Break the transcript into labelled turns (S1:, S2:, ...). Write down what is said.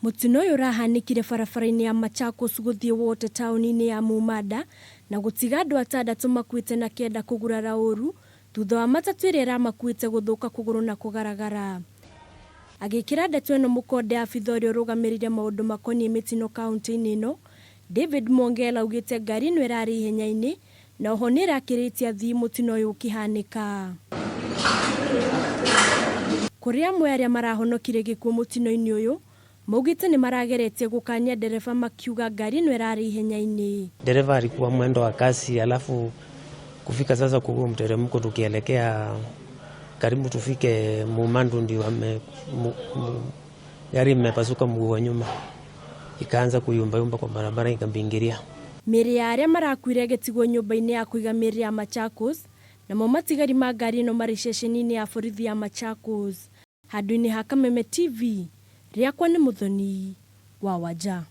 S1: Mũtino ũyũ ũrahanĩkire barabara-inĩ ya Machakos gũthiĩ Wote taũni-inĩ ya Mumanda na gũtiga andũ atandatũ makuĩte na kenda kũgurara ũru thutha wa matatũ ĩrĩa ĩramakuĩte gũthũka kũgũrũ na kũgaragara. Agĩkĩra ndeto ĩno mũkonde abitha ũrĩa ũrũgamĩrĩire maũndũ makoniĩ mĩtino kaũntĩ-inĩ ĩno, David Mwongela augĩte ngari ĩno ĩrarĩ ihenya-inĩ na oho nĩ ĩrakĩrĩtie athii mũtino ũyũ ũkĩhanĩka. Kũrĩ amwe arĩa marahonokire gĩkuũ mũtino-inĩ ũyũ, maugĩte nĩ marageretie gũkania ndereba makiuga ngari ĩno ĩrarĩ ihenya-inĩ.
S2: Dereva alikuwa mwendo wa kasi, alafu kufika sasa kwa mteremko tukielekea karibu tufike Mumandu ndio gari imepasuka mguu wa nyuma ikaanza kuyumbayumba kwa barabara ikambingiria.
S1: Mĩĩrĩ ya arĩa marakuire ĩgĩtigwo nyũmba-inĩ ya kũiga mĩĩrĩ ya Machakos, namo matigari ma ngari ĩno marĩ ceceni-inĩ ya borithi ya Machakos. Handũ-inĩ ha Kameme TV, rĩakwa nĩ Mũthoni wa Wanja.